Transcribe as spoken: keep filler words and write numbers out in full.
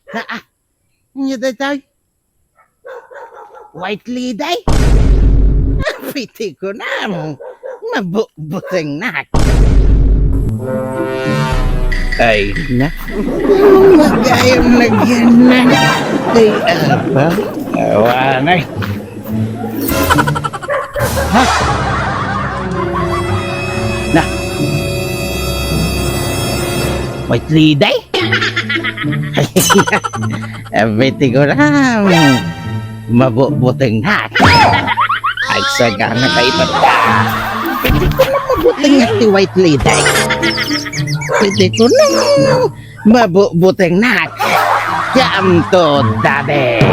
Ha? Ania daytoy? White lady? Piti ko na. Mabubutengnak. Ay, na. Magayam na gana. Ay, apa? Awanay. Ha? Na. White lady? Abiti ko na. Mabubutengnak. Agsagana kayo ta. Pwede ko na mabutengnak ti white lady. Pwede ko na. Mabubutengnak. Come to daddy.